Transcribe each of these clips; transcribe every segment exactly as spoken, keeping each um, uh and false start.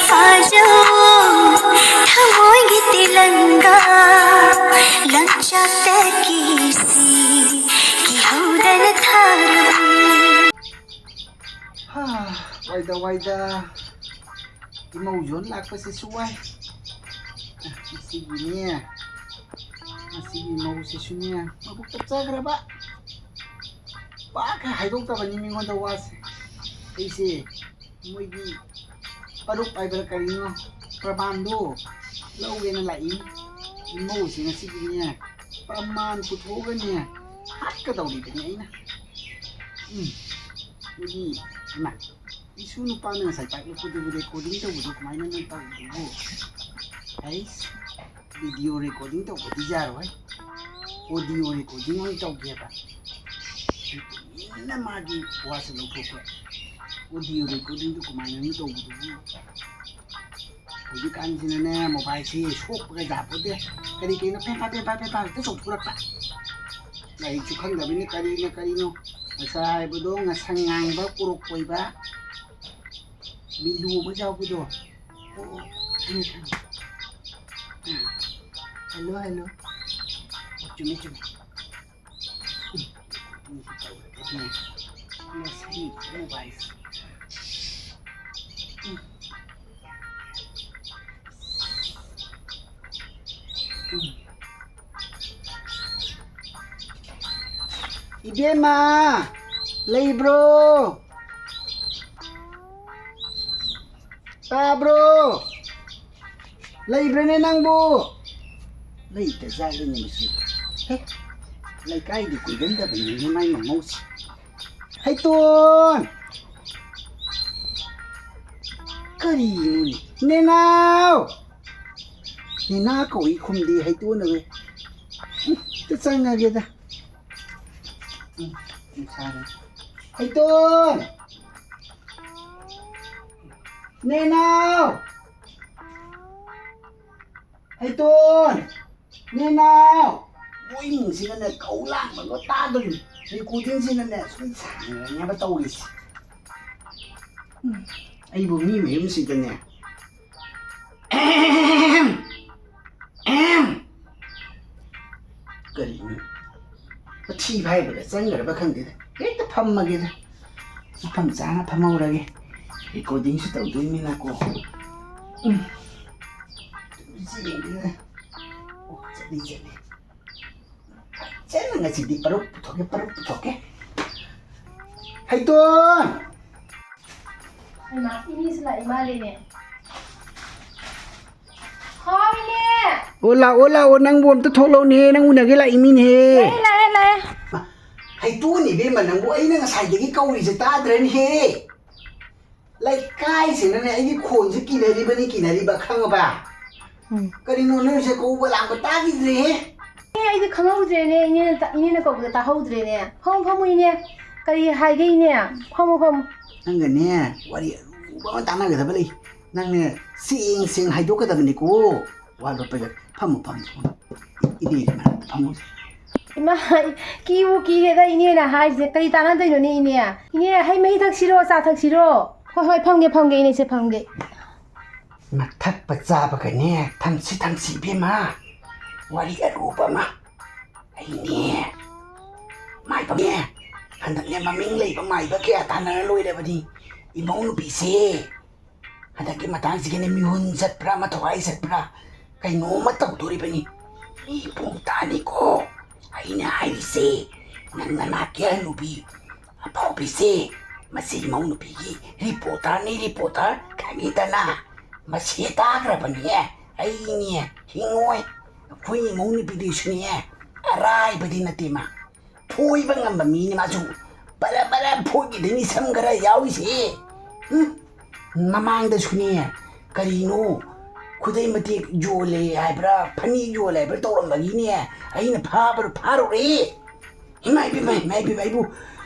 ꯐꯥꯖꯧ ꯊꯃꯣꯏꯒꯤ ꯇꯤꯂꯪꯒꯥ ꯂꯪꯆꯥꯛꯇꯒꯤ ꯁꯤ ꯀꯤꯍꯧꯗꯅ ꯊꯥꯔꯕꯅꯤ꯫ ꯍꯥ, ꯋꯥꯏꯗ ꯋꯥꯏꯗ꯫ ꯏꯃꯧ ꯖꯣꯟ ꯂꯥꯛꯄꯁꯤꯁꯨ ꯋꯥꯏ꯫ ꯉꯁꯤꯒꯤꯅꯦ, ꯉꯁꯤꯒꯤ ꯃꯧꯁꯤꯁꯨꯅꯦ, ꯃꯕꯨꯛ ꯆꯞꯆꯈ꯭ꯔꯕ꯫ ꯄꯥꯛ ꯍꯦꯛ ꯍꯥꯏꯗꯣꯛꯇꯕꯅꯤ ꯃꯤꯉꯣꯟꯗ ꯋꯥꯁꯦ꯫ ꯑꯩꯁꯦ ꯃꯣꯏꯒꯤ ꯄꯔꯨꯛ ꯍꯥꯏꯕ꯭ꯔꯥ ꯀꯔꯤꯅꯣ, ꯄ꯭ꯔꯃꯥꯟꯗꯣ ꯂꯧꯒꯦꯅ ꯂꯥꯛꯏ꯫ ꯏꯃꯧꯁꯦ ꯉꯁꯤꯗꯤꯅꯦ, ꯄ꯭ꯔꯃꯥꯟ ꯄꯨꯊꯣꯛꯑꯒꯅꯦ, ꯍꯥꯠꯀꯗꯧꯔꯤꯕꯅꯤ ꯑꯩꯅ꯫ ꯎꯝ, ꯑꯗꯨꯗꯤ ꯏꯃꯥ, ꯏꯁꯨ ꯅꯨꯄꯥꯅ ꯉꯁꯥꯏ ꯇꯥꯛꯂꯛꯄꯗꯨꯕꯨ recording ꯇꯧꯕꯗꯣ ꯀꯃꯥꯏꯅꯅꯣ ꯇꯧꯕꯗꯨꯕꯨ? ꯍꯩꯁ, video recording ꯇꯧꯕꯗꯤ ꯌꯥꯔꯣꯏ, audio recording ꯑꯣꯏꯅ ꯇꯧꯒꯦꯕ꯫ ꯇꯨꯃꯤꯟꯅ ꯃꯥꯒꯤ ꯋꯥꯁꯦ ꯂꯧꯊꯣꯛꯄ꯫ Audio recordingꯗꯨ ꯀꯃꯥꯏꯅꯅꯣ ꯇꯧꯕꯗꯨꯕꯨ? ꯍꯧꯖꯤꯛꯀꯥꯟꯁꯤꯅꯅꯦ, mobileꯁꯤ ꯁꯣꯛꯄꯒ ꯌꯥꯄꯣꯠꯇꯦ꯫ ꯀꯔꯤ ꯀꯔꯤꯅꯣ ꯄꯦꯄꯥ ꯄꯦꯄꯥ ꯄꯦꯄꯥ ꯍꯦꯛꯇ ꯆꯣꯡꯊꯣꯔꯛꯄ꯫ ꯂꯥꯏꯔꯤꯛꯁꯨ ꯈꯪꯗꯕꯅꯤꯅ ꯀꯔꯤꯅ ꯀꯔꯤꯅꯣ꯫ ꯃꯆꯥ ꯍꯥꯏꯕꯗꯣ ꯉꯁꯪ ꯉꯥꯡꯕ, ꯀꯣꯔꯣꯛ ꯀꯣꯏꯕ, ꯃꯤꯂꯨ ꯑꯃ ꯌꯥꯎꯕꯗꯣ꯫ ꯑꯣ, ꯑꯣ, ꯈꯪꯉꯦ, ꯈꯪꯉꯦ꯫ ꯑꯥ, hello, hello꯫ ꯑꯣ, ꯆꯨꯝꯃꯦ, ꯆꯨꯝꯃꯦ꯫ ꯎꯝ, ꯎꯝ, ꯇꯧꯔꯒꯅꯦ꯫ ꯃꯁꯤ mobileꯁꯦ꯫ ꯎꯝ꯫ ꯎꯝ꯫ ꯏꯕꯦꯝꯃ, ꯂꯩꯕ꯭ꯔꯣ? ꯇꯥꯕ꯭ꯔꯣ? ꯂꯩꯕ꯭ꯔꯅꯦ ꯅꯪꯕꯨ? ꯂꯩꯇ ꯖꯥꯠꯂꯅꯦ ꯃꯁꯤ꯫ ꯍꯦ, ꯂꯩꯀꯥꯏꯗꯤ ꯀꯣꯏꯒꯟꯗꯕꯅꯤꯅꯦ ꯃꯥꯏ ꯃꯃꯧꯁꯦ꯫ ꯍꯩꯇꯣꯟ! ꯀꯔꯤꯅꯣꯅꯦ? ꯅꯦꯅꯥꯎ! ꯅꯦꯅꯥ ꯀꯧꯏ ꯈꯨꯝꯗꯦ ꯍꯩꯇꯣꯟꯅ꯫ ꯎꯝ, ꯑꯝꯇ ꯆꯪꯉꯒꯦꯗ꯫ ꯎꯝ, ꯎꯝ, ꯁꯥꯔꯦ꯫ ꯍꯩꯇꯣꯟ! ꯅꯦꯅꯥꯎ! ꯍꯩꯇꯣꯟ! ꯅꯦꯅꯥꯎ! ꯃꯣꯏ ꯏꯃꯨꯡꯁꯤꯅꯅꯦ ꯀꯧ ꯂꯥꯡꯕꯗꯣ ꯇꯥꯗꯣꯔꯤꯕꯅꯤ꯫ Recordingꯁꯤꯅꯅꯦ ꯁꯨꯝ ꯁꯥꯡꯅꯅꯦꯕ ꯇꯧꯔꯤꯁꯦ꯫ ꯎꯝ, ꯑꯩꯕꯨ ꯃꯤ ꯃꯌꯨꯝꯁꯤꯗꯅꯦ, ꯑꯍꯝ, ꯑꯍꯝ, ꯀꯔꯤꯅꯣ? ꯃꯊꯤ ꯐꯥꯏꯕꯒ ꯆꯪꯈ꯭ꯔꯕ ꯈꯪꯗꯦꯗ꯫ ꯍꯦꯛꯇ ꯐꯝꯃꯒꯦꯗ꯫ ꯃꯐꯝ ꯆꯥꯅ ꯐꯝꯍꯧꯔꯒꯦ꯫ ꯔꯦꯀꯣꯔꯗꯤꯡꯁꯨ ꯇꯧꯗꯣꯏꯅꯤꯅꯀꯣ꯫ ꯎꯝ꯫ ꯁꯤ ꯌꯦꯡꯒꯦꯗ꯫ ꯑꯣ, ꯆꯠꯂꯤ, ꯆꯠꯂꯤ꯫ ꯆꯠꯂꯤ, ꯉꯁꯤꯗꯤ ꯄꯔꯨꯛ ꯄꯨꯊꯣꯛꯀꯦ, ꯄꯔꯨꯛ ꯄꯨꯊꯣꯛꯀꯦ꯫ ꯍꯩꯇꯣꯟ! ꯍꯩꯃꯥ, ꯏꯅꯦꯁꯨ ꯂꯥꯛꯏ ꯃꯥꯜꯂꯦꯅꯦ꯫ ꯍꯥꯎ, ꯏꯅꯦ! ꯑꯣ, ꯂꯥꯛꯑꯣ, ꯂꯥꯛꯑꯣ, ꯅꯪꯕꯨ ꯑꯝꯇ ꯊꯣꯛꯂꯛꯎꯅꯦ, ꯅꯪ ꯎꯅꯒꯦ ꯂꯥꯛꯏ ꯃꯤꯅꯦꯍꯦ꯫ ꯂꯥꯛꯑꯦ, ꯂꯥꯛꯑꯦ, ꯂꯥꯛꯑꯦ꯫ ꯍꯩꯇꯣꯟ ꯏꯕꯦꯝꯃ, ꯅꯪꯕꯨ ꯑꯩꯅ ꯉꯁꯥꯏꯗꯒꯤ ꯀꯧꯔꯤꯁꯦ ꯇꯥꯗ꯭ꯔꯅꯦꯍꯦ? ꯂꯩꯀꯥꯏꯁꯤꯅꯅꯦ ꯑꯩꯒꯤ ꯈꯣꯟꯁꯦ ꯀꯤꯅꯔꯤꯕꯅꯤ, ꯀꯤꯅꯔꯤꯕ, ꯈꯪꯉꯕ? ꯎꯝ꯫ ꯀꯔꯤꯅꯣ ꯅꯣꯏꯁꯦ ꯀꯧꯕ ꯂꯥꯡꯕ ꯇꯥꯈꯤꯗ꯭ꯔꯦꯍꯦ? ꯑꯦ, ꯑꯩꯗꯤ ꯈꯪꯍꯧꯗ꯭ꯔꯦꯅꯦ, ꯏꯅꯦꯅ ꯇ-, ꯏꯅꯦꯅ ꯀꯧꯕꯗ ꯇꯥꯍꯧꯗ꯭ꯔꯦꯅꯦ꯫ ꯐꯝꯃꯨ, ꯐꯝꯃꯨ, ꯏꯅꯦ꯫ ꯀꯔꯤ ꯍꯥꯏꯒꯦ, ꯏꯅꯦ? ꯐꯝꯃꯨ, ꯐꯝꯃꯨ꯫ ꯅꯪꯒꯅꯦ ꯋꯥꯔꯤ ꯑꯔꯨꯕ ꯑꯃ ꯇꯥꯟꯅꯒꯗꯕ ꯂꯩ꯫ ꯅꯪꯅꯦ ꯁꯦꯡ ꯁꯦꯡ ꯍꯥꯏꯗꯣꯛꯀꯗꯕꯅꯤꯀꯣ꯫ ꯋꯥ ꯂꯣꯠꯄ ꯌꯥꯗꯦ꯫ ꯐꯝꯃꯨ, ꯐꯝꯃꯨ, ꯐꯝꯃꯨ꯫ ꯏꯅꯦꯒꯤ ꯃꯅꯥꯛꯇ ꯐꯝꯃꯨ꯫ ꯏꯃꯥ, ꯀꯤꯕꯨ ꯀꯤꯔꯦꯗ ꯏꯅꯦꯅ ꯍꯥꯏꯔꯤꯁꯦ꯫ ꯀꯔꯤ ꯇꯥꯟꯅꯗꯣꯏꯅꯣꯅꯦ, ꯏꯅꯦ? ꯏꯅꯦ, ꯍꯩ ꯃꯍꯤ ꯊꯛꯁꯤꯔꯣ, ꯆꯥ ꯊꯛꯁꯤꯔꯣ? ꯍꯣꯏ, ꯍꯣꯏ, ꯐꯝꯒꯦ, ꯐꯝꯒꯦ, ꯏꯅꯦꯁꯦ, ꯐꯝꯒꯦ꯫ ꯃꯊꯛꯄ ꯆꯥꯕꯒꯅꯦ, ꯊꯝꯁꯤ, ꯊꯝꯁꯤ, ꯏꯕꯦꯝꯃ꯫ ꯋꯥꯔꯤ ꯑꯔꯨꯕ ꯑꯃ꯫ ꯑꯩꯅꯦ, ꯃꯥꯏꯕꯅꯦ, ꯍꯟꯗꯛꯅꯦ ꯃꯃꯤꯡ ꯂꯩꯕ ꯃꯥꯏꯕ ꯀꯌꯥ ꯇꯥꯟꯅꯔ ꯂꯣꯏꯔꯕꯅꯤ꯫ ꯏꯃꯧ ꯅꯨꯄꯤꯁꯦ ꯍꯟꯗꯛꯀꯤ ꯃꯇꯥꯡꯁꯤꯒꯤꯅꯦ ꯃꯤꯍꯨꯟ ꯆꯠꯄ꯭ꯔꯥ, ꯃꯊꯧꯋꯥꯏ ꯆꯠꯄ꯭ꯔꯥ, ꯀꯩꯅꯣꯝꯃ ꯇꯧꯗꯣꯔꯤꯕꯅꯤ꯫ ꯃꯤ ꯄꯨꯡ ꯇꯥꯅꯤꯀꯣ꯫ ꯑꯩꯅ ꯍꯥꯏꯔꯤꯁꯦ, ꯅꯪ ꯅꯅꯥꯛꯀꯤ ꯍꯅꯨꯕꯤ ꯑꯐꯥꯎꯕꯤꯁꯦ, ꯃꯁꯤ ꯏꯃꯧ ꯅꯨꯄꯤꯒꯤ ꯔꯤꯄꯣꯔꯇꯔꯅꯤ, ꯔꯤꯄꯣꯔꯇꯔ, ꯈꯪꯉꯤꯗꯅ꯫ ꯃꯁꯤ ꯇꯥꯈ꯭ꯔꯕꯅꯤꯍꯦ꯫ ꯑꯩꯅꯦ ꯍꯤꯡꯉꯣꯏ꯫ ꯑꯩꯈꯣꯏ ꯏꯃꯧ ꯅꯨꯄꯤꯗꯨꯁꯨꯅꯦ, ꯑꯔꯥꯏꯕꯗꯤ ꯅꯠꯇꯦ ꯃꯥ꯫ ꯐꯣꯏꯕ ꯉꯝꯕ ꯃꯤꯅꯤ ꯃꯥꯁꯨ꯫ ꯕꯔ ꯕꯔ ꯐꯣꯏꯈꯤꯗꯣꯏꯅꯤ ꯁꯝ ꯈꯔ ꯌꯥꯎꯔꯤꯁꯦ꯫ ꯎꯝ? ꯃꯃꯥꯡꯗꯁꯨꯅꯦ, ꯀꯔꯤꯅꯣ, ꯈꯨꯗꯩ ꯃꯇꯦꯛ ꯌꯣꯜꯂꯦ ꯍꯥꯏꯕ꯭ꯔꯥ, ꯐꯅꯦꯛ ꯌꯣꯜꯂꯦ ꯍꯥꯏꯕ꯭ꯔꯥ ꯇꯧꯔꯝꯕꯒꯤꯅꯦ, ꯑꯩꯅ ꯐꯥꯕ꯭ꯔꯥ ꯐꯥꯔꯨꯔꯦ꯫ ꯏꯃꯥ ꯏꯕꯦꯝꯃ, ꯏꯃꯥ ꯏꯕꯦꯝꯃ, ꯑꯩꯕꯨ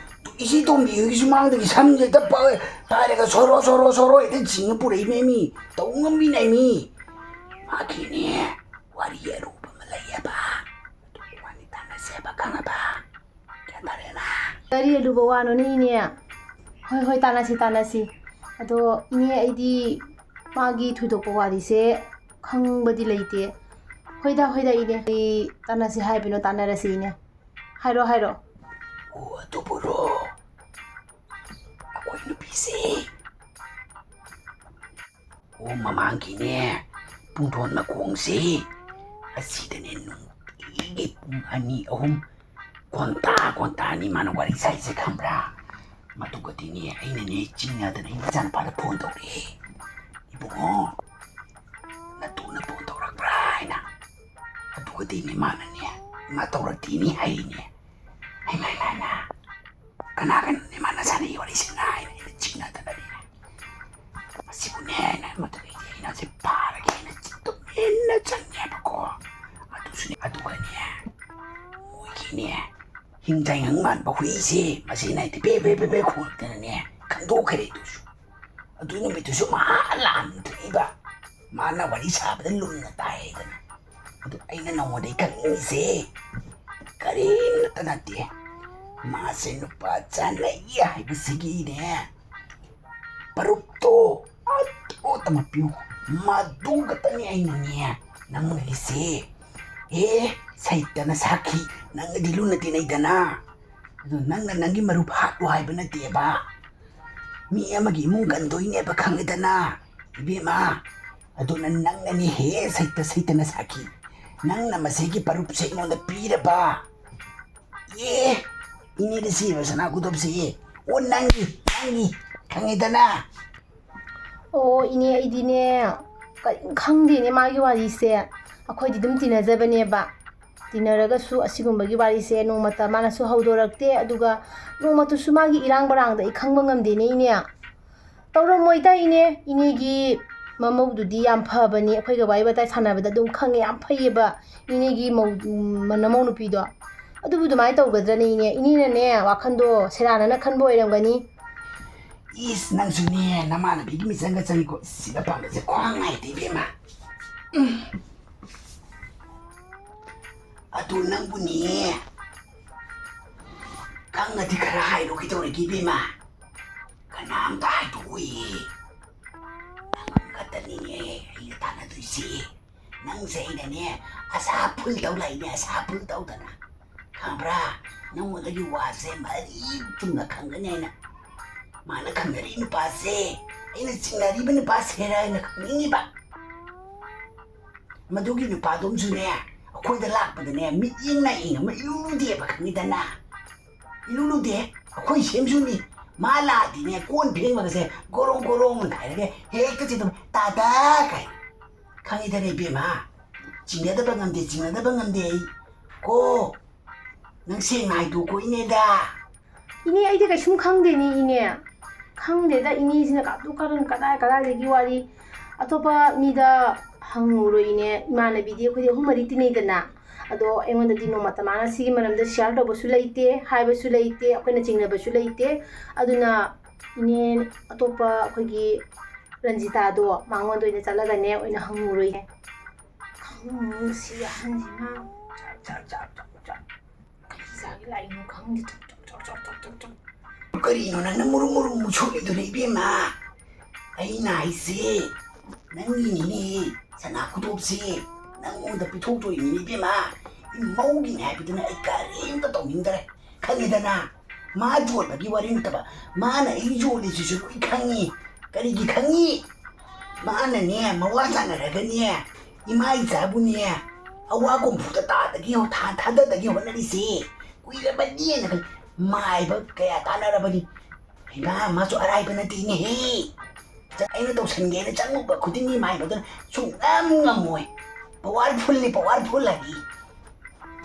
ꯏꯆꯦ ꯇꯣꯝꯕꯤ ꯍꯣꯏꯒꯤ ꯁꯨꯃꯥꯡꯗꯒꯤ ꯁꯝꯁꯦ ꯍꯦꯛꯇ ꯄ-, ꯄꯥꯏꯔꯒ ꯁꯣꯔꯣ, ꯁꯣꯔꯣ, ꯁꯣꯔꯣ ꯍꯦꯛꯇ ꯆꯤꯡꯉ ꯄꯨꯔꯛꯏꯅꯦ ꯃꯤ꯫ ꯇꯧ ꯉꯝꯕꯤꯅꯦ ꯃꯤ꯫ ꯃꯥꯒꯤꯅꯦ, ꯋꯥꯔꯤ ꯑꯔꯨꯕ ꯑꯃ ꯂꯩꯌꯦꯕ꯫ ꯑꯗꯨꯒꯤ ꯋꯥꯔꯤ ꯇꯥꯟꯅꯁꯦꯕ, ꯈꯪꯉꯕ? ꯒ꯭ꯌꯥꯟ ꯇꯥꯔꯦꯅ? ꯀꯔꯤ ꯑꯔꯨꯕ ꯋꯥꯅꯣꯅꯦ, ꯏꯅꯦ? ꯍꯣꯏ, ꯍꯣꯏ, ꯇꯥꯟꯅꯁꯤ, ꯇꯥꯟꯅꯁꯤ꯫ ꯑꯗꯣ ꯏꯅꯦ, ꯑꯩꯗꯤ ꯃꯥꯒꯤ ꯊꯣꯏꯗꯣꯛꯄ ꯋꯥꯔꯤꯁꯦ ꯈꯪꯕꯗꯤ ꯂꯩꯇꯦ꯫ ꯍꯣꯏꯗ, ꯍꯣꯏꯗ ꯏꯅꯦ, ꯀꯔꯤ ꯇꯥꯟꯅꯁꯤ ꯍꯥꯏꯕꯅꯣ ꯇꯥꯟꯅꯔꯁꯤ ꯏꯅꯦ꯫ ꯍꯥꯏꯔꯣ, ꯍꯥꯏꯔꯣ꯫ ꯑꯣ, ꯑꯗꯨꯕꯨꯔꯣ? ꯑꯩꯈꯣꯏ ꯅꯨꯄꯤꯁꯦ, ꯑꯣ, ꯃꯃꯥꯡꯒꯤꯅꯦ, ꯄꯨꯡꯊꯣꯟ ꯃꯈꯣꯡꯁꯦ, ꯑꯁꯤꯗꯅꯦ ꯅꯨꯡꯇꯤꯒꯤ ꯄꯨꯡ ꯑꯅꯤ, ꯑꯍꯨꯝ, ꯀꯣꯟꯇꯥ ꯀꯣꯟꯇꯥꯅꯤ ꯃꯥꯅ ꯋꯥꯔꯤ ꯁꯥꯏꯁꯦ, ꯈꯪꯕ꯭ꯔꯥ? ꯃꯗꯨꯒꯗꯤꯅꯦ, ꯑꯩꯅꯅꯦ ꯆꯤꯡꯅꯗꯅ ꯏꯆꯥꯅꯨꯄꯥꯗ ꯐꯣꯟ ꯇꯧꯔꯛꯑꯦ, "ꯏꯕꯨꯡꯉꯣ, ꯅꯇꯨꯅ ꯐꯣꯟ ꯇꯧꯔꯛꯄ꯭ꯔꯥ?" ꯍꯥꯏꯅ꯫ ꯑꯗꯨꯒꯗꯤꯅꯦ ꯃꯥꯅꯅꯦ, ꯃꯥ ꯇꯧꯔꯛꯇꯦꯅꯤ ꯍꯥꯏꯅꯦ꯫ ꯍꯩꯃꯥ, ꯍꯩꯃꯥ, ꯍꯩꯃꯥ, ꯀꯅꯥꯒꯅꯣꯅꯦ ꯃꯥꯅ ꯁꯥꯟꯅꯩ ꯋꯥꯔꯤꯁꯤꯅ ꯍꯥꯏꯅ ꯑꯩꯅ ꯆꯤꯡꯅꯗꯅꯅꯦ꯫ ꯃꯁꯤꯕꯨꯅꯦ ꯍꯥꯏꯅ ꯃꯗꯨꯗꯒꯤꯗꯤ ꯑꯩꯅꯁꯦ ꯐꯥꯔꯒꯦꯅ ꯇꯨꯃꯤꯟꯅ ꯆꯪꯉꯦꯕꯀꯣ꯫ ꯑꯗꯨꯁꯨꯅꯦ, ꯑꯗꯨꯒꯅꯦ, ꯃꯣꯏꯒꯤꯅꯦ, ꯍꯤꯡ ꯆꯥꯏꯉꯪ ꯃꯥꯟꯕ ꯍꯨꯏꯁꯦ, ꯃꯁꯤꯅ ꯍꯦꯛꯇ ꯄꯦ ꯄꯦ ꯄꯦ ꯄꯦ ꯈꯣꯡꯂꯛꯇꯅꯅꯦ, ꯈꯪꯗꯣꯛꯈ꯭ꯔꯦ ꯑꯗꯨꯁꯨ꯫ ꯑꯗꯨ ꯅꯨꯃꯤꯠꯇꯨꯁꯨ ꯃꯥ ꯂꯥꯟ ꯊꯣꯛꯏꯕ, ꯃꯥꯅ ꯋꯥꯔꯤ ꯁꯥꯕꯗ ꯂꯨꯝꯅ ꯇꯥꯏ ꯍꯥꯏꯗꯅ꯫ ꯑꯗꯨ ꯑꯩꯅ ꯅꯉꯣꯟꯗꯩ ꯈꯪꯅꯤꯡꯉꯤꯁꯦ ꯀꯔꯤꯝꯇ ꯅꯠꯇꯦ, ꯃꯥꯁꯦ ꯅꯨꯄꯥ ꯆꯥꯅꯩ ꯍꯥꯏꯕꯁꯤꯒꯤꯅꯦ, ꯄ꯭ꯔꯨꯐꯇꯣ ꯑꯗꯨ ꯑꯃ ꯄꯤꯌꯨ꯫ ꯃꯗꯨ ꯈꯛꯇꯅꯤ ꯑꯩꯅꯅꯦ ꯅꯪꯉꯣꯟꯗꯒꯤꯁꯦ꯫ ꯑꯦ, ꯁꯩꯇꯅ ꯁꯥꯈꯤ, ꯅꯪꯒꯗꯤ ꯂꯨꯅ ꯇꯤꯟꯅꯩꯗꯅ꯫ ꯑꯗꯨ ꯅꯪꯅ ꯅꯪꯒꯤ ꯃꯔꯨꯞ ꯍꯥꯠꯂꯨ ꯍꯥꯏꯕ ꯅꯠꯇꯦꯕ꯫ ꯃꯤ ꯑꯃꯒꯤ ꯏꯃꯨꯡ ꯀꯟꯗꯣꯏꯅꯦꯕ, ꯈꯪꯉꯦꯗꯅ, ꯏꯕꯦꯝꯃ꯫ ꯑꯗꯨꯅ ꯅꯪꯅꯅꯦ ꯍꯦ ꯁꯩꯇ ꯁꯩꯇꯅ ꯁꯥꯈꯤ꯫ ꯅꯪꯅ ꯃꯁꯤꯒꯤ ꯄ꯭ꯔꯨꯐꯁꯦ ꯑꯩꯉꯣꯟꯗ ꯄꯤꯔꯕ꯫ ꯑꯦ, ꯏꯅꯦꯗ ꯁꯤꯕ ꯁꯅꯥ ꯈꯨꯗꯣꯞꯁꯦ꯫ ꯑꯣ, ꯅꯪꯒꯤ, ꯅꯪꯒꯤ, ꯈꯪꯉꯦꯗꯅ꯫ ꯑꯣ, ꯏꯅꯦ, ꯑꯩꯗꯤꯅꯦ, ꯀꯔꯤꯝ ꯈꯪꯗꯦꯅꯦ ꯃꯥꯒꯤ ꯋꯥꯔꯤꯁꯦ꯫ ꯑꯩꯈꯣꯏꯗꯤ ꯑꯗꯨꯝ ꯇꯤꯟꯅꯖꯕꯅꯦꯕ꯫ ꯇꯤꯟꯅꯔꯒꯁꯨ ꯑꯁꯤꯒꯨꯝꯕꯒꯤ ꯋꯥꯔꯤꯁꯦ ꯅꯣꯡꯃꯇ ꯃꯥꯅꯁꯨ ꯍꯧꯗꯣꯔꯛꯇꯦ, ꯑꯗꯨꯒ ꯅꯣꯡꯃꯇꯁꯨ ꯃꯥꯒꯤ ꯏꯔꯥꯡ ꯕꯔꯥꯡꯗ ꯑꯩ ꯈꯪꯕ ꯉꯝꯗꯦꯅꯦ, ꯏꯅꯦ꯫ ꯇꯧꯔꯝꯃꯣꯏꯗ, ꯏꯅꯦ꯫ ꯏꯅꯦꯒꯤ ꯃꯃꯧꯗꯨꯗꯤ ꯌꯥꯝ ꯐꯕꯅꯤ, ꯑꯩꯈꯣꯏꯒ ꯋꯥꯔꯤ ꯋꯥꯇꯥꯏ ꯁꯥꯟꯅꯕꯗ ꯑꯗꯨꯝ ꯈꯪꯉꯦ, ꯌꯥꯝ ꯐꯩꯌꯦꯕ ꯏꯅꯦꯒꯤ ꯃꯧ-, ꯎꯝ, ꯅꯃꯧ ꯅꯨꯄꯤꯗꯣ꯫ ꯑꯗꯨꯕꯨ ꯑꯗꯨꯃꯥꯏꯅ ꯇꯧꯒꯗ꯭ꯔꯅꯦ, ꯏꯅꯦ? ꯏꯅꯦꯅꯅꯦ, ꯋꯥꯈꯟꯗꯣ ꯁꯦꯔꯥꯟꯅꯅ ꯈꯟꯕ ꯑꯣꯏꯔꯝꯒꯅꯤ꯫ ꯏꯁ, ꯅꯪꯁꯨꯅꯦ, ꯅꯃꯥꯟꯅꯕꯤꯒꯤ ꯃꯤꯆꯪꯒ ꯆꯪꯉꯤꯀꯣ꯫ ꯏꯁ, ꯁꯤꯗ ꯄꯥꯝꯕꯁꯦ ꯈ꯭ꯋꯥꯡ ꯉꯥꯏꯗꯦ, ꯏꯕꯦꯝꯃ꯫ ꯎꯝ꯫ ꯑꯗꯨ ꯅꯪꯕꯨꯅꯦ, ꯈꯪꯉꯗꯤ ꯈꯔ ꯍꯥꯏꯔꯣ, ꯀꯩꯗꯧꯔꯒꯦ, ꯏꯕꯦꯝꯃ? ꯀꯅꯥꯝꯇ ꯍꯥꯏꯗꯣꯛꯑꯣꯏꯌꯦ꯫ ꯅꯪ ꯈꯛꯇꯅꯤꯅꯦ ꯑꯩꯒ ꯇꯥꯟꯅꯗꯣꯏꯁꯤ꯫ ꯅꯪꯁꯦ ꯑꯩꯅꯅꯦ ꯑꯁꯥ ꯐꯨꯜ ꯇꯧ ꯂꯥꯛꯏꯅꯦ, ꯑꯁꯥ ꯐꯨꯜ ꯇꯧꯗꯅ꯫ ꯈꯪꯕ꯭ꯔꯥ? ꯅꯪꯉꯣꯟꯗꯒꯤ ꯋꯥꯁꯦ ꯃꯔꯤ ꯆꯨꯝꯅ ꯈꯪꯒꯅꯤ ꯍꯥꯏꯅ꯫ ꯃꯥꯅ ꯈꯪꯅꯔꯤ ꯅꯨꯄꯥꯁꯦ ꯑꯩꯅ ꯆꯤꯡꯅꯔꯤꯕ ꯅꯨꯄꯥꯁꯦꯔ ꯍꯥꯏꯅ ꯈꯪꯅꯤꯡꯉꯤꯕ꯫ ꯃꯗꯨꯒꯤ ꯅꯨꯄꯥꯗꯨꯝꯁꯨꯅꯦ ꯑꯩꯈꯣꯏꯗ ꯂꯥꯛꯄꯗꯅꯦ ꯃꯤꯠꯌꯦꯡ ꯅꯥꯌꯦꯡ ꯑꯃ ꯏꯂꯨ ꯂꯨꯗꯦꯕ, ꯈꯪꯉꯤꯗꯅ? ꯏꯂꯨ ꯂꯨꯗꯦ꯫ ꯑꯩꯈꯣꯏ ꯁꯦꯝꯁꯨꯅꯤ꯫ ꯃꯥ ꯂꯥꯛꯑꯗꯤꯅꯦ ꯀꯣꯟ ꯐꯦꯡꯕꯒꯁꯦ ꯒꯣꯔꯣꯡ ꯒꯣꯔꯣꯡ ꯍꯥꯏꯔꯒ ꯍꯦꯛꯇ ꯆꯦꯟꯊꯣꯛ, "ꯇꯥꯗ" ꯀꯥꯏ꯫ ꯈꯪꯉꯤꯗꯅ ꯏꯕꯦꯝꯃ, ꯆꯤꯡꯅꯗꯕ ꯉꯝꯗꯦ, ꯆꯤꯡꯅꯗꯕ ꯉꯝꯗꯦ ꯑꯩ꯫ ꯀꯣ, ꯅꯪ ꯁꯦꯡꯅ ꯍꯥꯏꯗꯣꯛꯀꯣ ꯏꯅꯦꯗ꯫ ꯏꯅꯦ, ꯑꯩꯗꯤ ꯀꯩꯁꯨꯝ ꯈꯪꯗꯦꯅꯦ ꯏꯅꯦ꯫ ꯈꯪꯗꯦꯗ ꯏꯅꯦꯁꯤꯅ ꯀꯥꯇꯨ ꯀꯥꯔꯟ ꯀꯗꯥꯏ ꯀꯗꯥꯏꯗꯒꯤ ꯋꯥꯔꯤ꯫ ꯑꯇꯣꯞꯄ ꯃꯤꯗ ꯍꯪꯉꯨꯔꯣ ꯏꯅꯦ꯫ ꯏꯃꯥꯟꯅꯕꯤꯗꯤ ꯑꯩꯈꯣꯏꯗꯤ ꯑꯍꯨꯝ ꯃꯔꯤ ꯇꯤꯟꯅꯩꯗꯅ꯫ ꯑꯗꯣ ꯑꯩꯉꯣꯟꯗꯗꯤ ꯅꯣꯡꯃꯇ ꯃꯥꯅ ꯁꯤꯒꯤ ꯃꯔꯝꯗ share ꯇꯧꯕꯁꯨ ꯂꯩꯇꯦ, ꯍꯥꯏꯕꯁꯨ ꯂꯩꯇꯦ, ꯑꯩꯈꯣꯏꯅ ꯆꯤꯡꯅꯕꯁꯨ ꯂꯩꯇꯦ꯫ ꯑꯗꯨꯅ ꯏꯅꯦ, ꯑꯇꯣꯞꯄ ꯑꯩꯈꯣꯏꯒꯤ ꯔꯟꯖꯤꯇꯥꯗꯣ ꯃꯉꯣꯟꯗ ꯑꯣꯏꯅ ꯆꯠꯂꯒꯅꯦ ꯑꯣꯏꯅ ꯍꯪꯉꯨꯔꯣ ꯏꯅꯦ꯫ ꯈꯪꯉꯨ ꯁꯤ ꯑꯍꯟꯁꯤꯅ꯫ ꯆꯥꯛ, ꯆꯥꯛ, ꯆꯥꯛ, ꯆꯥꯛ, ꯆꯥꯛ꯫ ꯀꯔꯤ ꯆꯥꯒꯦ ꯂꯥꯛꯏꯅꯣ ꯈꯪꯗꯦ꯫ Chalk, chalk, chalk. ꯀꯔꯤꯅꯣ ꯅꯪꯅ ꯃꯨꯔꯨꯝ ꯃꯨꯔꯨꯝ ꯃꯨꯁꯨꯔꯤꯗꯨꯅ, ꯏꯕꯦꯝꯃ? ꯑꯩꯅ ꯍꯥꯏꯁꯦ, ꯅꯪꯒꯤꯅꯤꯅꯦ, ꯁꯅꯥ ꯈꯨꯗꯣꯞꯁꯦ ꯅꯪꯉꯣꯟꯗ ꯄꯤꯊꯣꯛꯇꯣꯏꯅꯤꯅꯦ, ꯏꯕꯦꯝꯃ꯫ ꯏꯃꯧꯒꯤꯅꯦ ꯍꯥꯏꯕꯗꯨꯅ ꯑꯩ ꯀꯔꯤꯝꯇ ꯇꯧꯅꯤꯡꯗ꯭ꯔꯦ, ꯈꯪꯉꯦꯗꯅ? ꯃꯥ ꯌꯣꯟꯕꯒꯤ ꯋꯥꯔꯤ ꯅꯠꯇꯕ, ꯃꯥꯅ ꯑꯩ ꯌꯣꯜꯂꯤꯁꯤꯁꯨ ꯂꯣꯏ ꯈꯪꯉꯤ꯫ ꯀꯔꯤꯒꯤ ꯈꯪꯉꯤ? ꯃꯥꯅꯅꯦ, ꯃꯋꯥ ꯆꯥꯟꯅꯔꯒꯅꯦ, ꯏꯃꯥ ꯏꯆꯥꯕꯨꯅꯦ, ꯑꯋꯥ ꯀꯣꯝꯐꯨꯗ ꯇꯥꯗꯒꯤ ꯍꯣ-, ꯊꯥ-, ꯊꯥꯗꯗꯒꯤ ꯍꯣꯠꯅꯔꯤꯁꯦ ꯀꯨꯏꯔꯕꯅꯦꯅ ꯈꯜꯂꯤ꯫ ꯃꯥꯏꯕ ꯀꯌꯥ ꯇꯥꯟꯅꯔꯕꯅꯤ꯫ ꯍꯩꯃꯥ, ꯃꯥꯁꯨ ꯑꯔꯥꯏꯕ ꯅꯠꯇꯦꯅꯦꯍꯦ꯫ ꯑꯩꯅ ꯇꯧꯁꯟꯒꯦꯅ ꯆꯪꯉꯨꯕ ꯈꯨꯗꯤꯡꯒꯤ ꯃꯥꯏꯕꯗꯨꯅ ꯁꯨꯡꯉꯝ ꯉꯝꯃꯣꯏ꯫ Powerfulꯅꯤ, powerful ꯍꯥꯏꯗꯤ꯫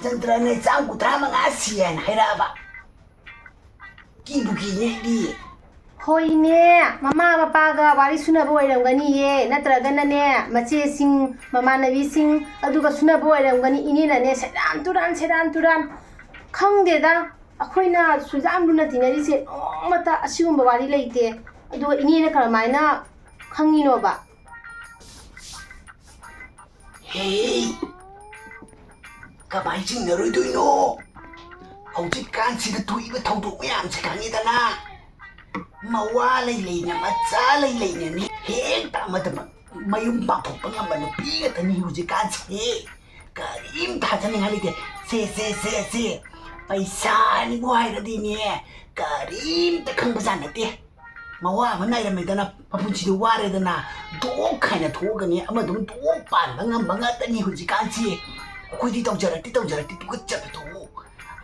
ꯖꯟꯇ꯭ꯔꯅꯦ, ꯆꯥꯝ ꯀꯨꯟꯊ꯭ꯔꯥ ꯃꯉꯥ ꯁꯤ ꯍꯥꯏꯅ ꯍꯥꯏꯔꯛꯑꯕ꯫ ꯀꯤꯕꯨ ꯀꯤꯅꯦ ꯑꯩꯗꯤ꯫ ꯍꯣꯏꯅꯦ, ꯃꯃꯥ ꯃꯄꯥꯒ ꯋꯥꯔꯤ ꯁꯨꯅꯕ ꯑꯣꯏꯔꯝꯒꯅꯤꯌꯦ, ꯅꯠꯇ꯭ꯔꯒꯅꯅꯦ, ꯃꯆꯦꯁꯤꯡ, ꯃꯃꯥꯟꯅꯕꯤꯁꯤꯡ ꯑꯗꯨꯒ ꯁꯨꯅꯕ ꯑꯣꯏꯔꯝꯒꯅꯤ꯫ ꯏꯅꯦꯅꯅꯦ, ꯁꯦꯔꯥꯟ ꯇꯨꯔꯥꯟ, ꯁꯦꯔꯥꯟ ꯇꯨꯔꯥꯟ꯫ ꯈꯪꯗꯦꯗ, ꯑꯩꯈꯣꯏꯅ ꯁꯨꯛꯌꯥꯝ ꯂꯨꯅ ꯇꯤꯟꯅꯔꯤꯁꯦ ꯅꯣꯡꯃꯇ ꯑꯁꯤꯒꯨꯝꯕ ꯋꯥꯔꯤ ꯂꯩꯇꯦ꯫ ꯑꯗꯨꯒ ꯏꯅꯦꯅ ꯀꯔꯝꯍꯥꯏꯅ ꯈꯪꯉꯤꯅꯣꯕ? ꯍꯦ, ꯀꯃꯥꯏ ꯆꯤꯡꯅꯔꯣꯏꯗꯣꯏꯅꯣ? ꯍꯧꯖꯤꯛꯀꯥꯟꯁꯤꯗ ꯊꯣꯛꯏꯕ ꯊꯧꯗꯣꯛ ꯃꯌꯥꯝꯁꯦ ꯈꯪꯉꯤꯗꯅ꯫ ꯃꯋꯥ ꯂꯩ ꯂꯩꯅ, ꯃꯆꯥ ꯂꯩ ꯂꯩꯅꯅꯤ ꯍꯦꯛꯇ ꯑꯃꯗꯃꯛ ꯃꯌꯨꯝ ꯄꯥꯟꯊꯣꯛꯄ ꯉꯝꯕ ꯅꯨꯄꯤ ꯉꯥꯛꯇꯅꯤ ꯍꯧꯖꯤꯛꯀꯥꯟꯁꯦ꯫ ꯀꯔꯤꯝꯇ ꯍꯥꯏꯖꯅꯤꯡꯉꯥꯏ ꯂꯩꯇꯦ꯫ ꯁꯦ, ꯁꯦ, ꯁꯦ, ꯁꯦ꯫ ꯄꯩꯁꯥꯅꯤꯕꯨ ꯍꯥꯏꯔꯗꯤꯅꯦ, ꯀꯔꯤꯝꯇ ꯈꯪꯕꯖꯥꯠ ꯅꯠꯇꯦ꯫ ꯃꯋꯥ ꯑꯃ ꯅꯥꯏꯔꯝꯃꯦꯗꯅ, ꯃꯄꯨꯟꯁꯤꯗꯣ ꯋꯥꯔꯦꯗꯅ, ꯗꯣꯛ ꯈꯥꯏꯅ ꯊꯣꯛꯑꯒꯅꯦ, ꯑꯃꯗꯨꯝ ꯗꯣꯛ ꯄꯥꯟꯕ ꯉꯝꯕ ꯉꯥꯛꯇꯅꯤ ꯍꯧꯖꯤꯛꯀꯥꯟꯁꯤ꯫ ꯑꯩꯈꯣꯏꯗꯤ ꯇꯧꯖꯔꯛꯇꯦ, ꯇꯧꯖꯔꯛꯇꯦ, ꯇꯨꯀꯠꯆꯕꯗꯣ꯫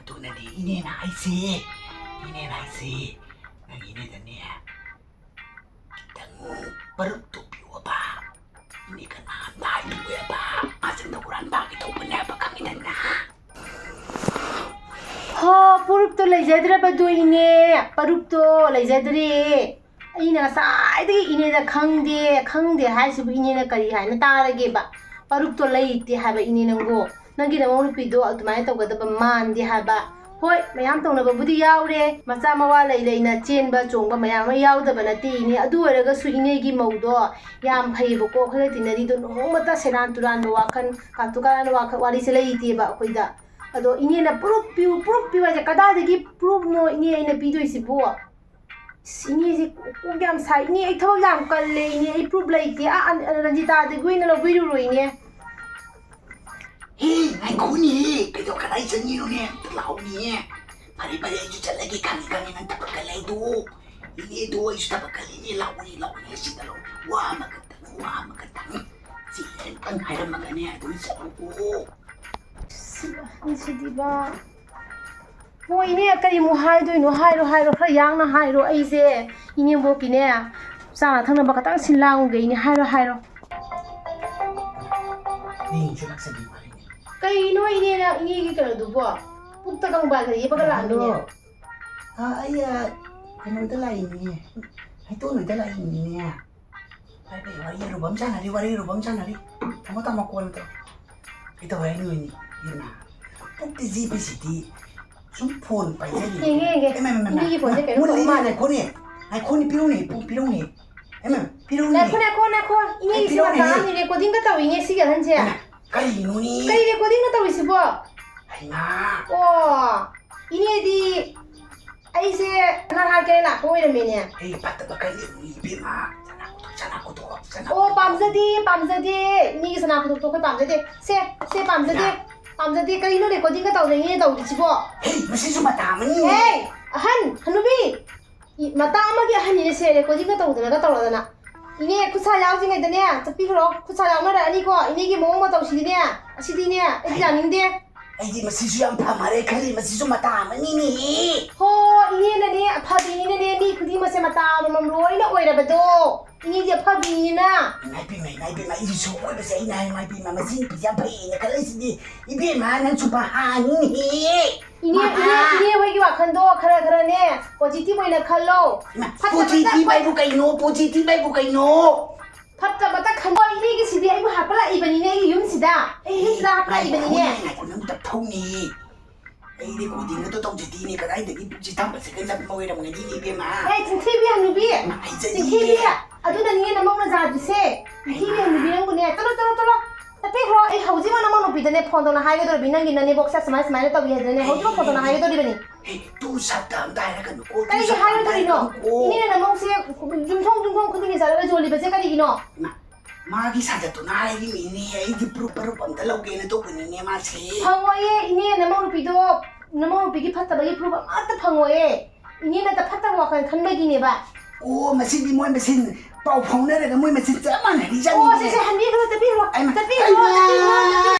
ꯑꯗꯨꯅꯅꯦ ꯏꯅꯦꯅ ꯍꯥꯏꯁꯦ, ꯏꯅꯦꯅ ꯍꯥꯏꯁꯦ, ꯅꯪ ꯏꯅꯦꯗꯅꯦ ꯈꯤꯇꯪ ꯄꯔꯨꯛꯇꯣ ꯄꯤꯌꯣꯕ꯫ ꯏꯅꯦ ꯀꯅꯥꯝꯇ ꯍꯥꯏꯕꯤꯌꯣꯕ꯫ ꯃꯥ ꯆꯪꯗ ꯍꯨꯔꯥꯟ ꯇꯥꯒꯦ ꯇꯧꯕꯅꯦꯕ, ꯈꯪꯉꯤꯗꯅ꯫ ꯍꯣ, ꯄꯔꯨꯞꯇꯣ ꯂꯩꯖꯗ꯭ꯔꯕꯗꯣ ꯏꯅꯦ, ꯄꯔꯨꯞꯇꯣ ꯂꯩꯖꯗ꯭ꯔꯦ꯫ ꯑꯩꯅ ꯉꯁꯥꯏꯗꯒꯤ ꯏꯅꯦꯗ "ꯈꯪꯗꯦ, ꯈꯪꯗꯦ" ꯍꯥꯏꯁꯤꯕꯨ ꯏꯅꯦꯅ ꯀꯔꯤ ꯍꯥꯏꯅ ꯇꯥꯔꯒꯦꯕ? ꯄꯔꯨꯞꯇꯣ ꯂꯩꯇꯦ ꯍꯥꯏꯕ ꯏꯅꯦ ꯅꯪꯕꯨ꯫ ꯅꯪꯒꯤ ꯅꯃꯧ ꯅꯨꯄꯤꯗꯣ ꯑꯗꯨꯃꯥꯏꯅ ꯇꯧꯒꯗꯕ ꯃꯥꯟꯗꯦ ꯍꯥꯏꯕ꯫ ꯍꯣꯏ, ꯃꯌꯥꯝ ꯇꯧꯅꯕꯕꯨꯗꯤ ꯌꯥꯎꯔꯦ, ꯃꯆꯥ ꯃꯋꯥ ꯂꯩ ꯂꯩꯅ ꯆꯦꯟꯕ ꯆꯣꯡꯕ ꯃꯌꯥꯝ ꯑꯃ ꯌꯥꯎꯗꯕ ꯅꯠꯇꯦ ꯏꯅꯦ꯫ ꯑꯗꯨ ꯑꯣꯏꯔꯒꯁꯨ ꯏꯅꯦꯒꯤ ꯃꯧꯗꯣ ꯌꯥꯝ ꯐꯩꯌꯦꯕꯀꯣ, ꯑꯩꯈꯣꯏꯒ ꯇꯤꯟꯅꯔꯤꯗꯣ ꯅꯣꯡꯃꯇ ꯁꯦꯔꯥꯟ ꯇꯨꯔꯥꯟꯕ ꯋꯥꯈꯜ, ꯀꯥꯇꯨ ꯀꯥꯔꯟꯕ ꯋꯥꯈꯜ, ꯋꯥꯔꯤꯁꯦ ꯂꯩꯇꯦꯕ ꯑꯩꯈꯣꯏꯗ꯫ ꯑꯗꯣ ꯏꯅꯦꯅ "ꯄ꯭ꯔꯨꯞ ꯄꯤꯌꯨ, ꯄ꯭ꯔꯨꯞ ꯄꯤꯌꯨ" ꯍꯥꯏꯁꯦ ꯀꯗꯥꯏꯗꯒꯤ ꯄ꯭ꯔꯨꯞꯅꯣ ꯏꯅꯦ ꯑꯩꯅ ꯄꯤꯗꯣꯏꯁꯤꯕꯨ? ꯑꯁ, ꯏꯅꯦꯁꯦ ꯀꯣꯛ ꯌꯥꯝ ꯁꯥꯏ꯫ ꯏꯅꯦ, ꯑꯩ ꯊꯕꯛ ꯌꯥꯝ ꯀꯜꯂꯦ ꯏꯅꯦ, ꯑꯩ ꯄ꯭ꯔꯨꯞ ꯂꯩꯇꯦ꯫ ꯑꯥ, ꯑꯟ-, ꯔꯟꯖꯤꯇꯥꯗꯒꯤ ꯑꯣꯏꯅ ꯂꯧꯕꯤꯔꯨꯔꯣ ꯏꯅꯦ꯫ ꯍꯦ, ꯉꯥꯏꯈꯣꯅꯦꯍꯦ, ꯀꯩꯗꯧ ꯀꯗꯥꯏ ꯆꯪꯉꯤꯅꯣꯅꯦ? ꯑꯝꯇ ꯂꯥꯛꯑꯣꯅꯦ꯫ ꯐꯔꯦ, ꯐꯔꯦ, ꯑꯩꯁꯨ ꯆꯠꯂꯒꯦ, ꯈꯪꯉꯤ, ꯈꯪꯉꯤ, ꯅꯪ ꯊꯕꯛ ꯀꯜꯂꯦ ꯍꯥꯏꯗꯣ꯫ ꯏꯅꯦꯗꯣ, ꯑꯩꯁꯨ ꯊꯕꯛ ꯀꯜꯂꯤꯅꯦ, ꯂꯥꯛꯑꯣꯅꯦ, ꯂꯥꯛꯑꯣꯅꯦ, ꯁꯤꯗ ꯂꯥꯛꯑꯣ꯫ ꯋꯥ ꯑꯃꯈꯛꯇꯪ, ꯋꯥ ꯑꯃꯈꯛꯇꯪ꯫ ꯆꯦ ꯑꯝꯇꯪ ꯍꯥꯏꯔꯝꯃꯒꯅꯦ, ꯑꯗꯨꯝ ꯆꯠꯂꯣꯀꯣ꯫ ꯑꯁ, ꯁꯤꯗꯤꯕ꯫ ꯍꯣ, ꯏꯅꯦ, ꯀꯔꯤꯃꯨꯛ ꯍꯥꯏꯗꯣꯏꯅꯣ? ꯍꯥꯏꯔꯣ, ꯍꯥꯏꯔꯣ, ꯈꯔ ꯌꯥꯡꯅ ꯍꯥꯏꯔꯣ꯫ ꯑꯩꯁꯦ ꯏꯅꯦꯝꯕꯣꯛꯀꯤꯅꯦ, ꯆꯥꯅ ꯊꯛꯅꯕ ꯈꯇꯪ ꯁꯤꯟ ꯂꯥꯡꯉꯨꯒꯦ, ꯏꯅꯦ꯫ ꯍꯥꯏꯔꯣ, ꯍꯥꯏꯔꯣ꯫ ꯍꯌꯦꯡꯁꯨ ꯂꯥꯛꯆꯒꯦ ꯍꯥꯏꯅꯦ꯫ ꯀꯩꯅꯣ, ꯏꯅꯦꯅ, ꯏꯅꯦꯒꯤ ꯀꯩꯅꯣꯗꯨꯕꯣ? ꯄꯨꯛꯇ ꯀꯪꯕꯥꯜꯒ ꯌꯦꯞꯄꯒ ꯂꯥꯛꯑꯝꯃꯤꯅꯦ꯫ ꯑꯗꯣ, ꯑ, ꯑꯩ, ꯑ, ꯀꯩꯅꯣꯗ ꯂꯥꯛꯏꯅꯤꯅꯦ꯫ ꯍꯩꯇꯣꯟ ꯍꯣꯏꯗ ꯂꯥꯛꯏꯅꯤꯅꯦ꯫ ꯐꯔꯦ, ꯐꯔꯦ, ꯋꯥꯔꯤ ꯑꯔꯨꯕ ꯑꯃ ꯁꯥꯟꯅꯔꯤ, ꯋꯥꯔꯤ ꯑꯔꯨꯕ ꯑꯃ ꯁꯥꯟꯅꯔꯤ꯫ ꯊꯝꯃꯣ, ꯊꯝꯃꯣ, ꯀꯣꯟꯅ ꯇꯧꯔꯛꯀꯦ꯫ ꯀꯩꯗꯧꯔꯦ ꯍꯥꯏꯅꯣ, ꯏꯃꯥ? ꯄꯨꯛꯇꯤ ꯖꯤꯞꯄꯤꯁꯤꯗꯤ ꯁꯨꯝ ꯐꯣꯟ ꯄꯥꯏꯖꯔꯤ꯫ ꯌꯦꯡꯒꯦ, ꯌꯦꯡꯒꯦ꯫ ꯏꯃꯥ, ꯏꯃꯥ, ꯏꯃꯥ꯫ ꯏꯅꯦꯒꯤ ꯐꯣꯟꯁꯦ ꯀꯩꯅꯣ ꯃꯨꯜꯂꯤ, ꯇꯧꯕ ꯃꯥꯜꯂꯦ꯫ ꯉꯥꯏꯈꯣꯅꯦ, ꯉꯥꯏꯈꯣꯅꯦ, ꯄꯤꯔꯧꯅꯦ, ꯄꯨꯡ ꯄꯤꯔꯧꯅꯦ꯫ ꯏꯃꯥ, ꯄꯤꯔꯧꯅꯦ꯫ ꯉꯥꯏꯈꯣ, ꯉꯥꯏꯈꯣ, ꯉꯥꯏꯈꯣ꯫ ꯏꯅꯦꯒꯤ ꯑꯩ ꯁꯤꯃ ꯄꯤꯔꯧꯅꯦ꯫ ꯇꯥꯔꯝꯃꯤꯅꯦ, recording ꯀ ꯇꯧꯏꯅꯦ ꯁꯤꯒꯤ ꯑꯍꯟꯁꯦ꯫ ꯏꯃꯥ, ꯀꯔꯤꯅꯣꯅꯦ? ꯀꯔꯤ recording ꯅꯣ ꯇꯧꯔꯤꯁꯤꯕꯣ? ꯍꯩꯃꯥ꯫ ꯑꯣ, ꯏꯅꯦꯗꯤ ꯑꯩꯁꯦ ꯁꯅꯥ ꯍꯥꯠꯀꯦ ꯂꯥꯛꯄ ꯑꯣꯏꯔꯝꯃꯦꯅꯦ꯫ ꯑꯩ ꯐꯠꯇꯕ ꯈꯔ ꯂꯩꯕꯅꯤ ꯏꯕꯦꯝꯃ꯫ ꯁꯅꯥ ꯈꯨꯗꯣꯞ, ꯁꯅꯥ ꯈꯨꯗꯣꯞ, ꯁꯅꯥ ꯑꯣ, ꯈꯨꯗꯣꯞ꯫ ꯄꯥꯝꯖꯗꯦ, ꯄꯥꯝꯖꯗꯦ꯫ ꯃꯤꯒꯤ ꯁꯅꯥ ꯈꯨꯗꯣꯞꯇꯣ ꯑꯩꯈꯣꯏ ꯄꯥꯝꯖꯗꯦ꯫ ꯁꯦ, ꯁꯦ ꯄꯥꯝꯖꯗꯦ꯫ ꯌꯥ꯫ ꯄꯥꯝꯖꯗꯦ꯫ ꯀꯔꯤꯅꯣ recordingꯒ ꯇꯧꯗꯣꯏꯅꯦ ꯇꯧꯔꯤꯁꯤꯕꯣ? ꯍꯦ, ꯃꯁꯤꯁꯨ ꯃꯇꯥ ꯑꯃꯅꯤꯅꯦ꯫ ꯍꯦ, ꯑꯍꯟ, ꯍꯅꯨꯕꯤ꯫ ꯏ, ꯃꯇꯥ ꯑꯃꯒꯤ ꯑꯍꯟꯅꯤꯅꯦ ꯁꯦ, recordingꯒ ꯇꯧꯗꯅꯒ ꯇꯧꯔꯗꯅ꯫ ꯏꯅꯦ, ꯈꯨꯠ ꯁꯥ ꯌꯥꯎꯗ꯭ꯔꯤꯉꯩꯗꯅꯦ, ꯆꯠꯄꯤꯈ꯭ꯔꯣ꯫ ꯈꯨꯠ ꯁꯥ ꯌꯥꯎꯅꯔꯛꯑꯅꯤꯀꯣ꯫ ꯏꯅꯦꯒꯤ ꯃꯑꯣꯡ ꯃꯇꯧꯁꯤꯗꯤꯅꯦ, ꯑꯁꯤꯗꯤꯅꯦ, ꯑꯩꯗꯤ ꯌꯥꯅꯤꯡꯗꯦ꯫ ꯑꯩꯗꯤ ꯃꯁꯤꯁꯨ ꯌꯥꯝ ꯐ ꯃꯥꯜꯂꯦ ꯈꯜꯂꯤ, ꯃꯁꯤꯁꯨ ꯃꯇꯥ ꯑꯃꯅꯤꯅꯦꯍꯦ꯫ ꯍꯣ, ꯏꯅꯦꯅꯅꯦ, ꯑꯐꯕꯤꯅꯤꯅꯅꯦ, ꯃꯤ ꯈꯨꯗꯤꯡꯃꯛꯁꯦ ꯃꯇꯥ ꯑꯃꯃꯝ ꯂꯣꯏꯅ ꯑꯣꯏꯔꯕꯗꯣ꯫ ꯏꯅꯦꯗꯤ ꯑꯐꯕꯤꯅꯤꯅ꯫ ꯏꯃꯥ ꯏꯕꯦꯝꯃ, ꯏꯃꯥ ꯏꯕꯦꯝꯃ, ꯑꯩꯗꯤ ꯁꯣꯏꯕꯁꯦ ꯑꯩꯅ ꯍꯥꯏ, ꯏꯃꯥ ꯏꯕꯦꯝꯃ, ꯃꯁꯤ ꯅꯨꯄꯤꯁꯦ ꯌꯥꯝ ꯐꯩꯌꯦꯅ ꯈꯜꯂꯤꯁꯤꯗꯤ꯫ ꯏꯕꯦꯝꯃ, ꯅꯪꯁꯨ ꯐ ꯍꯥꯏꯅꯤꯅꯦꯍꯦ꯫ ꯏꯅꯦ, ꯃꯍꯥ꯫ ꯏꯅꯦ, ꯏꯅꯦ ꯍꯣꯏꯒꯤ ꯋꯥꯈꯜꯗꯣ ꯈꯔ ꯈꯔꯅꯦ positive ꯑꯣꯏꯅ ꯈꯜꯂꯣ꯫ ꯏꯃꯥ, ꯐꯠꯇꯕ positive ꯍꯥꯏꯕꯨ ꯀꯩꯅꯣ? Positive ꯍꯥꯏꯕꯨ ꯀꯩꯅꯣ? ꯐꯠꯇꯕꯇ ꯈꯟꯗꯣꯛ꯫ ꯏꯅꯦꯒꯤꯁꯤꯗꯤ ꯑꯩꯕꯨ ꯍꯥꯠꯄ ꯂꯥꯛꯏꯕꯅꯤꯅꯦ, ꯑꯩꯒꯤ ꯌꯨꯝꯁꯤꯗ꯫ ꯑꯩ ꯌꯨꯝꯁꯤꯗ ꯍꯥꯠꯄ ꯂꯥꯛꯏꯕꯅꯤꯅꯦ꯫ ꯉꯥꯏꯈꯣ, ꯉꯥꯏꯈꯣ, ꯅꯪ ꯇꯞꯊꯧꯅꯦ꯫ ꯑꯩ recordingꯒꯗꯣ ꯇꯧꯖꯗꯦꯅꯦ, ꯀꯗꯥꯏꯗꯒꯤ ꯄꯨꯛꯁꯤ ꯊꯥꯡꯕ ꯁꯦꯀꯟꯗ ꯑꯃ ꯑꯣꯏꯔꯝꯒꯅꯤ, ꯏꯕꯦꯝꯃ꯫ ꯑꯦ, ꯆꯤꯟꯊꯤꯕꯤ ꯍꯅꯨꯕꯤ꯫ ꯏꯃꯥ, ꯍꯥꯏꯖꯗꯤꯌꯦ꯫ ꯆꯤꯟꯊꯤꯕꯤ꯫ ꯑꯗꯨꯅꯅꯤꯅꯦ ꯅꯃꯧ ꯅꯖꯥꯗꯨꯁꯦ꯫ ꯆꯤꯟꯊꯤꯕꯤ ꯍꯅꯨꯕꯤ ꯅꯪꯕꯨꯅꯦ꯫ ꯆꯠꯂꯣ, ꯆꯠꯂꯣ, ꯆꯠꯂꯣ꯫ ꯆꯠꯄꯤꯈ꯭ꯔꯣ꯫ ꯑꯩ ꯍꯧꯖꯤꯛꯃꯛ ꯅꯃꯧ ꯅꯨꯄꯤꯗꯅꯦ phone ꯇꯧꯅ ꯍꯥꯏꯒꯗꯧꯔꯤꯕꯅꯤ꯫ ꯅꯪꯒꯤ ꯅꯅꯦꯝꯕꯣꯛꯁꯦ ꯁꯨꯃꯥꯏ ꯁꯨꯃꯥꯏꯅ ꯇꯧꯏ ꯍꯥꯏꯗꯅꯅꯦ꯫ ꯍꯧꯖꯤꯛꯃꯛ phone ꯇꯧꯅ ꯍꯥꯏꯒꯗꯧꯔꯤꯕꯅꯤ꯫ ꯍꯦ, ꯇꯨ ꯁꯞꯇ ꯑꯝꯇ ꯍꯥꯏꯔꯛꯀꯅꯨꯀꯣ, ꯇꯨ ꯀꯔꯤꯒꯤ ꯁꯞꯇ ꯑꯝꯇ ꯍꯥꯏꯔꯣꯏꯗꯧꯔꯤꯅꯣ? ꯍꯥꯏꯔꯛꯀꯅꯨꯀꯣ꯫ ꯏꯅꯦꯅ ꯅꯃꯧꯁꯦ ꯌꯨꯝꯊꯣꯡ ꯌꯨꯝꯊꯣꯡ ꯈꯨꯗꯤꯡꯒꯤ ꯆꯠꯂꯒ ꯌꯣꯜꯂꯤꯕꯁꯦ ꯀꯔꯤꯒꯤꯅꯣ? ꯏꯃꯥ, ꯃꯥꯒꯤ ꯁꯥꯖꯠꯇꯨꯅ ꯍꯥꯏꯔꯤꯃꯤꯅꯦ, ꯑꯩꯗꯤ proof, proof ꯑꯝꯇ ꯂꯧꯒꯦꯅ ꯇꯧꯕꯅꯤꯅꯦ ꯃꯥꯁꯦ꯫ ꯐꯪꯉꯣꯏꯌꯦ, ꯏꯅꯦ, ꯅꯃꯧ ꯅꯨꯄꯤꯗꯣ, ꯅꯃꯧ ꯅꯨꯄꯤꯒꯤ ꯐꯠꯇꯕꯒꯤ proof ꯑꯃꯠꯇ ꯐꯪꯉꯣꯏꯌꯦ꯫ ꯏꯅꯦꯅ ꯐꯠꯇꯕ ꯋꯥꯈꯜ ꯈꯟꯕꯒꯤꯅꯦꯕ꯫ ꯑꯣ, ꯃꯁꯤꯗꯤ ꯃꯣꯏ ꯃꯁꯦꯟ ꯄꯥꯎ ꯐꯥꯎꯅꯔꯒ ꯃꯣꯏ ꯃꯁꯦꯟ ꯆꯞ ꯃꯥꯟꯅꯔꯤ ꯑꯣ, ꯖꯥꯠꯅꯤꯅꯦ꯫ ꯁꯦ, ꯁꯦ, ꯍꯟꯕꯤꯈ꯭ꯔꯣ, ꯆꯠꯄꯤꯈ꯭ꯔꯣ, ꯑꯩꯃ, ꯆꯠꯄꯤꯈ꯭ꯔꯣ, ꯑꯩꯃ꯫ ꯆꯠꯄꯤꯈ꯭ꯔꯣ꯫